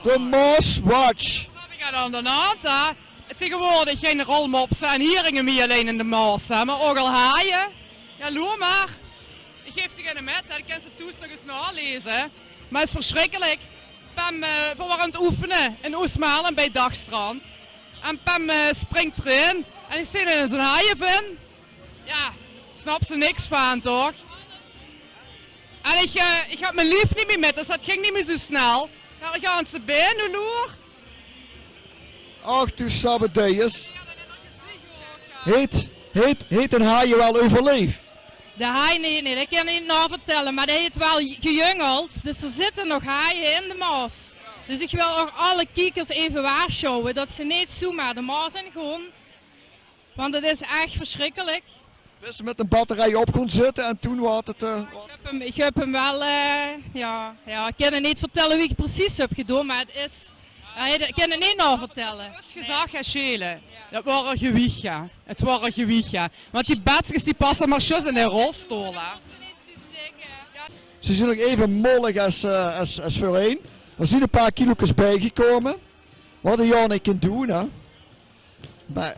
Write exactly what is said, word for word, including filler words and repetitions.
De Maaswatch. Wat höb ich aan de hand, hè? Taegewoordig gein rolmopse en hieringe mie allein in de Maas, hè, mer ouch al haaie. Jao, loer mer. Ich gaef dich eine mit, hè, die kins se thoes nog ins naleze. Mer 't is versjrikkelik. Pem, eh, veer wore aan 't oefene in Oostmaarlem bie Dagstrand. En Pem, eh, springk d'rin. En ich zeen inens ein haaievin. Jao, snaps se niks van, toch? En ich, eh, ich had mien lief neet mie mit, dus dat ging neet mie zoe snel. Mer ich had ze bin, loer. Och, doe sabbedeus. Heet, heet, heet ein haai waal euverleef? De haai, nee, nee, dat kan ich neet nao vertèlle, mer dae heet waal gejungeld. Dus d'r zitte nog haaie in de Maas. Dus ich wil ouch alle kiekers effe waarsjuwe dat ze neet zoemer de Maas in gaon. Want 't is ech versjrikkelik. Bis se mit ein batterie op gaon zitte en toen waor 't, eh, ich höb 'm, ich höb 'm waal, eh, jao, jao, ich kan 't neet vertèlle wie ich 't precies höb gedaon, mer 't is, jao, ich kan 't neet nao vertèlle. Is gezag, hè, Sjele. Dat waor ein gewiech, jao. 't Waor ein gewiech, jao. Want die betskes die passe mer zjus in de rolstool, hè. Ze zien nog effe mollig es, eh, es, es veurheen. D'r zien ein paar kilo's biegekómme. Wat ein jaor neet kin doon, hè. Mer